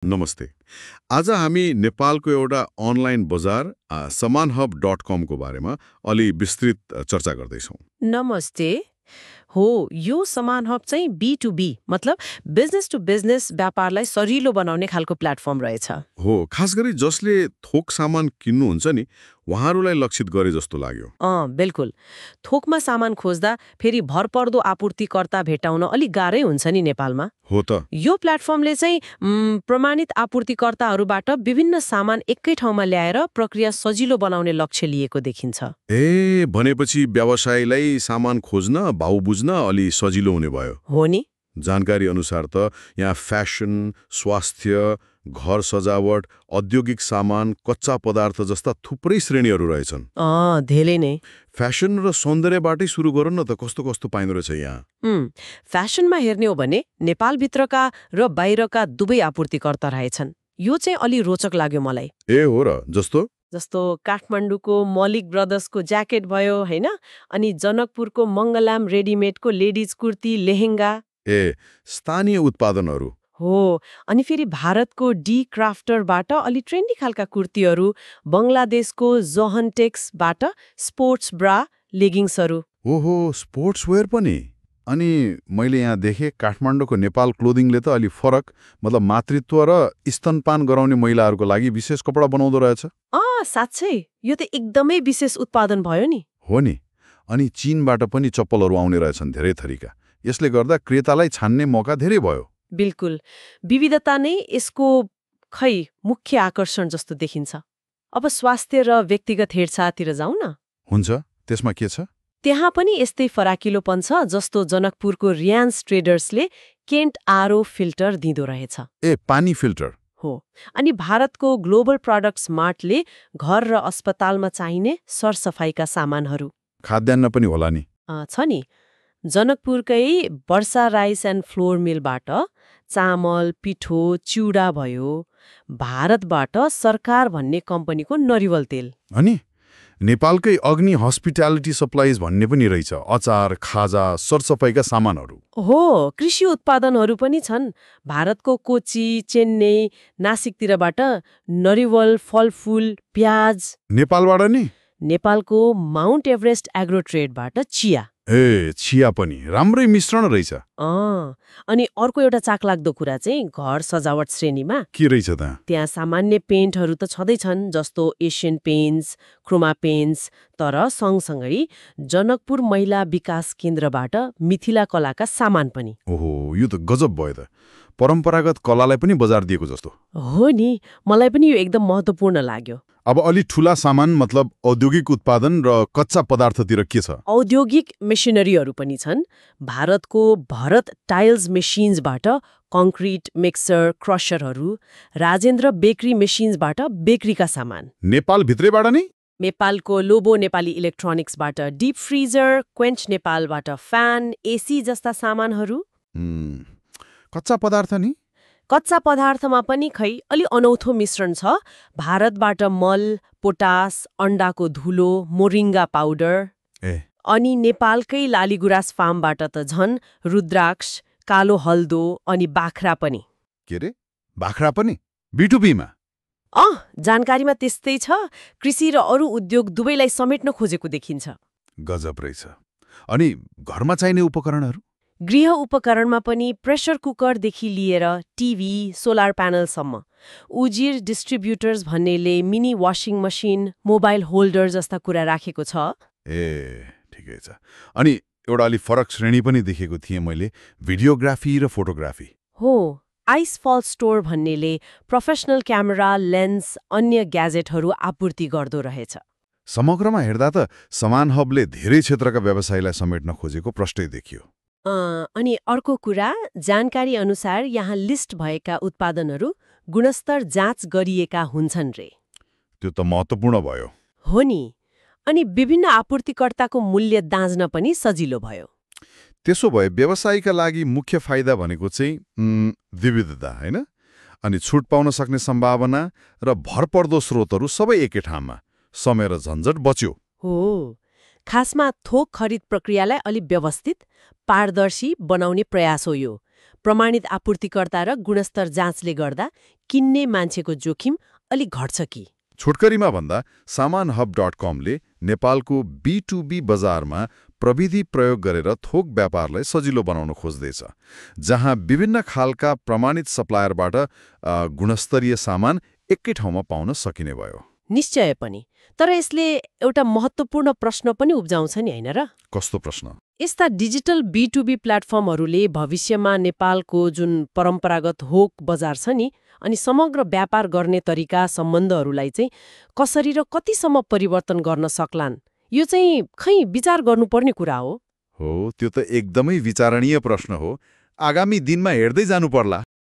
नमस्ते। आज हामी नेपालको एउटा अनलाइन बजार samanhub.com को बारेमा अलि विस्तृत चर्चा गर्दैछौँ। नमस्ते। हो, यो समान हब चाहिँ B2B मतलब बिजनेस टु बिजनेस व्यापारलाई सजिलो बनाउने खालको प्लेटफर्म रहेछ। हो, खास गरी जसले थोक सामान किन्नुहुन्छ नि, उहाँहरूलाई लक्षित गरे जस्तो लाग्यो। बिल्कुल। थोकमा सामान खोज्दा फेरि भरपर्दो आपूर्तिकर्ता भेटाउन अलिक गाह्रै हुन्छ नि नेपालमा। हो त। यो प्लेटफर्मले चाहिँ प्रमाणित आपूर्तिकर्ताहरूबाट विभिन्न सामान एकै ठाउँमा ल्याएर प्रक्रिया सजिलो बनाउने लक्ष्य लिएको देखिन्छ। भनेपछि व्यवसायलाई सामान खोज्न, भाउ बुझ्न अलि सजिलो हुने भयो। हो नि। जानकारी अनुसार त यहाँ फ्यासन, स्वास्थ्य, घर सजावट, औद्योगिक सामान, कच्चा पदार्थ जस्ता थुप्रै श्रेणीहरू रहेछन्। धेरै नै। फ्यासन र सौन्दर्यबाटै सुरु गरौँ न त, कस्तो कस्तो पाइँदो रहेछ यहाँ। फ्यासनमा हेर्ने हो भने नेपालभित्रका र बाहिरका दुवै आपूर्तिकर्ता रहेछन्। यो चाहिँ अलि रोचक लाग्यो मलाई। हो र, जस्तो काठमाडौँको मलिक ब्रदर्सको ज्याकेट भयो हैन, अनि जनकपुरको मङ्गलाम रेडिमेडको लेडिज कुर्ती लेहेङ्गा। स्थानीय उत्पादनहरू हो। अनि फेरि भारतको डी क्राफ्टरबाट अलि ट्रेन्डी खालका कुर्तीहरू, बङ्गलादेशको जोहनटेक्सबाट स्पोर्ट्स ब्रा लेगिङ्सहरू। ओहो, स्पोर्ट्स वेयर पनि। अनि मैले यहाँ देखेँ काठमाडौँको नेपाल क्लोदिङले त अलि फरक, मतलब मातृत्व र स्तनपान गराउने महिलाहरूको लागि विशेष कपडा बनाउँदो रहेछ। साँच्चै यो त एकदमै विशेष उत्पादन भयो नि। हो नि। अनि चीनबाट पनि चप्पलहरू आउने रहेछन् धेरै थरीका। यसले गर्दा क्रेतालाई छान्ने मौका धेरै भयो। बिल्कुल। विविधता नै यसको मुख्य आकर्षण जस्तो देखिन्छ। अब स्वास्थ्य र व्यक्तिगत हेरचाहतिर जाउँ न। हुन्छ, त्यसमा के छ? त्यहाँ पनि यस्तै फराकिलोपन छ, जस्तो जनकपुरको रियान्स ट्रेडर्सले केन्ट आरओ फिल्टर दिँदो रहेछ। पानी फिल्टर हो। अनि भारतको ग्लोबल प्रोडक्ट्स मार्टले घर र अस्पतालमा चाहिने सरसफाइका सामानहरू। खाद्यान्न पनि होला नि। छ नि। जनकपुरकै वर्षा राइस एन्ड फ्लोर मिलबाट चामल, पिठो, चिउडा भयो। भारतबाट सरकार भन्ने कम्पनीको नरिवल तेल। अनि नेपालकै अग्नि हस्पिटालिटी सप्लाइज भन्ने पनि रहेछ, अचार, खाजा, सरसफाइका सामानहरू। हो, कृषि उत्पादनहरू पनि छन्। भारतको कोची, चेन्नई, नासिकतिरबाट नरिवल, फलफुल, प्याज। नेपालबाट नि? नेपालको माउन्ट एभरेस्ट एग्रो ट्रेडबाट चिया। चिया पनि राम्रै मिश्रण रहेछ। अनि अर्को एउटा चाखलाग्दो कुरा चाहिँ घर सजावट श्रेणीमा के रहेछ त? त्यहाँ सामान्य पेन्टहरू त छँदैछन्, जस्तो एसियन पेन्ट्स, क्रोमा पेन्ट्स, तर सँगसँगै जनकपुर महिला विकास केन्द्रबाट मिथिला कलाका सामान पनि। ओहो, यो त गजब भयो त। परम्परागत कलालाई पनि बजार दिएको जस्तो। हो नि, मलाई पनि यो एकदम महत्त्वपूर्ण लाग्यो। अब अलि ठूला सामान मतलब औद्योगिक उत्पादन र कच्चा पदार्थतिर के छ? औद्योगिक मेसिनरीहरू पनि छन्। भारतको भरत टाइल्स मेसिन्सबाट कङ्क्रिट, मिक्सर, क्रसरहरू, राजेन्द्र बेकरी मेसिन्सबाट बेकरीका सामान। नेपाल भित्रैबाट नि? नेपालको लोबो नेपाली इलेक्ट्रोनिक्सबाट डिप फ्रिजर, क्वेन्च नेपालबाट फ्यान, एसी जस्ता सामानहरू। कच्चा पदार्थ नि? कच्चा पदार्थमा पनि अलि अनौठो मिश्रण छ। भारतबाट मल, पोटास, अण्डाको धुलो, मोरिङ्गा पाउडर। अनि नेपालकै लालीगुराँस फार्मबाट त झन् रुद्राक्ष, कालो हल्दो अनि बाख्रा पनि। के रे, बाख्रा पनि B2B-मा? जानकारीमा त्यस्तै छ। कृषि र अरू उद्योग दुवैलाई समेट्न खोजेको देखिन्छ। गजब रहेछ। अनि घरमा चाहिने उपकरणहरू? गृह उपकरणमा पनि प्रेसर कुकरदेखि लिएर टिभी, सोलर प्यानलसम्म। उजिर डिस्ट्रिब्युटर्स भन्नेले mini washing machine, mobile holder जस्ता कुरा राखेको छ। ठिकै छ। अनि एउटा अलि फरक श्रेणी पनि देखेको थिएँ मैले, भिडियोग्राफी र फोटोग्राफी। हो, आइसफल स्टोर भन्नेले प्रोफेसनल क्यामेरा, लेन्स, अन्य ग्याजेटहरू आपूर्ति गर्दो रहेछ। समग्रमा हेर्दा त समान हबले धेरै क्षेत्रका व्यवसायलाई समेट्न खोजेको प्रष्टै देखियो। अनि अर्को कुरा, जानकारी अनुसार यहाँ लिस्ट भएका उत्पादनहरू गुणस्तर जाँच गरिएका हुन्छन् रे। त्यो त महत्त्वपूर्ण भयो। हो नि। अनि विभिन्न आपूर्तिकर्ताको मूल्य दाँच्न पनि सजिलो भयो। त्यसो भए व्यवसायका लागि मुख्य फाइदा भनेको चाहिँ विविधता हैन, अनि छुट पाउन सक्ने सम्भावना र भरपर्दो स्रोतहरू सबै एकै ठाउँमा, समय र झन्झट बच्यो। हो, खासमा थोक खरिद प्रक्रियालाई अलि व्यवस्थित, पारदर्शी बनाउने प्रयास हो यो। प्रमाणित आपूर्तिकर्ता र गुणस्तर जाँचले गर्दा किन्ने मान्छेको जोखिम अलिक घट्छ कि? छोटकरीमा भन्दा सामानहब.कमले नेपालको B2B बजारमा प्रविधि प्रयोग गरेर थोक व्यापारलाई सजिलो बनाउन खोज्दैछ, जहाँ विभिन्न खालका प्रमाणित सप्लायरबाट गुणस्तरीय सामान एकै ठाउँमा पाउन सकिने भयो। निश्चय पनि। तर यसले एउटा महत्त्वपूर्ण प्रश्न पनि उब्जाउँछ नि, होइन र? कस्तो प्रश्न? यस्ता डिजिटल B2B प्लेटफर्महरूले भविष्यमा नेपालको जुन परम्परागत होक बजार छ नि, अनि समग्र व्यापार गर्ने तरिका सम्बन्धहरूलाई चाहिँ कसरी र कतिसम्म परिवर्तन गर्न सक्लान्? यो चाहिँ खै विचार गर्नुपर्ने कुरा हो। हो, त्यो त एकदमै विचारणीय प्रश्न हो। आगामी दिनमा हेर्दै जानु पर्ला।